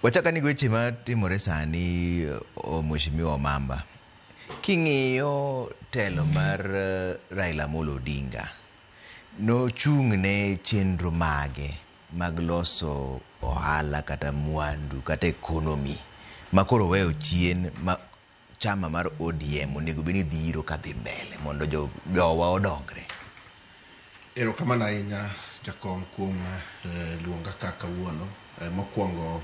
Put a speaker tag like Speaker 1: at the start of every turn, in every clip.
Speaker 1: Wachaka ni weche matimore sani, Mheshimiwa Omamba, king'iyo telo mar Raila Amolo Odinga, nochung' ne chenro mage mag loso ohala kata mwandu kata economy ma koro weyo chien ma chama mar ODM onego bed ni dhiro kadhi mbele mondo jowa odongre.
Speaker 2: Erokamano ahinya, jakom, kuom luonga ka kawuono. Mokwongo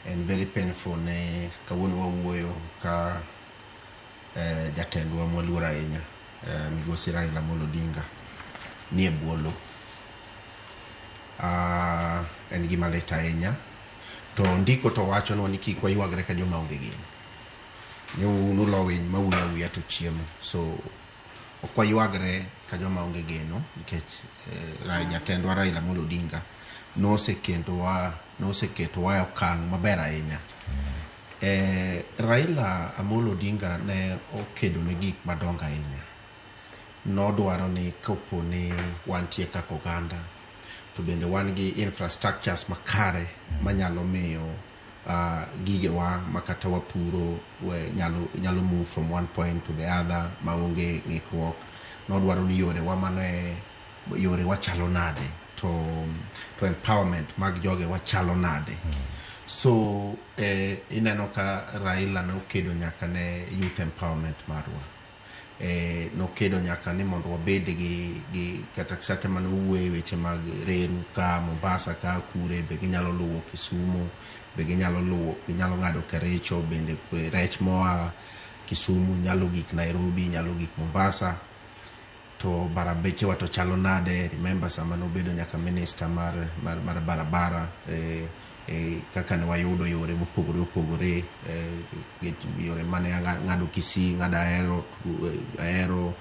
Speaker 2: en very painful ne kawuono wawuoyo ka jatendwa mwaluoro ahinya, Migosi Raila Amolo Odinga, nie bwo lo. En gima lit ahinya. To ndiko to wachonwa ni kik waywagre ka joma onge geno. Ni un ulo winy mawuoyo awuoya to chiemo. So ok waywagre ka joma onge geno nikech jatendwa Raila Amolo Odinga noseketowa e okang' maber ahinya. Raila Amolo Odinga ne okedo ne gik madongo ahinya. Nodwaro ni kopo ni wantie kaka oganda to bende wan gi infrastructures makare manyalo miyo gigewa makata wapuro nyalo move from one point to the other maonge ng'ikruok. Nodwaro ni yorewa mane yorewa chalo nade to empowerment mag jogewa chalo nade. So ineno ka Raila nokedo nyaka ne youth empowerment marwa. Nokedo nyaka ni mondo wabed gi kata sache mane owuoye weche mag reru ka Mombasa ka kure be ginyalo luwo Kisumu, be ginyalo luwo, ginyalo ng'ado Kericho, bende rech moa Kisumu nyalo gik Nairobi, nyalo gik Mombasa. To barabechewa to chalo nade? Remember sama nobedo nyaka minister mar barabara, kaka ne wayudo yore mopogore opogore, yore mane ng'ado Kisii, ng'ado Ahero,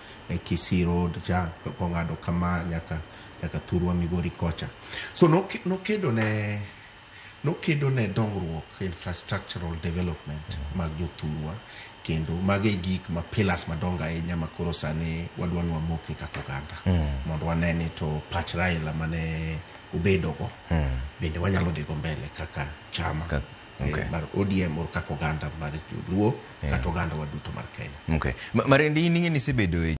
Speaker 2: Kisii Road cha kong'ado kama nyaka thurwa Migori kocha. So nokedo ne dongruok, infrastructural development mag jothurwa, kendo mago e gik ma pillars madongo ahinya ma koro sani wadwa ni wamoke kaka oganda mondo wane ni to pach Raila mane obedogo bende wanyalo dhigo mbele kaka chama mar ODM or kaka oganda mar Joluo kata oganda wa duto mar Kenya.
Speaker 1: Okay. Marendi, in ing'e ni isebedo e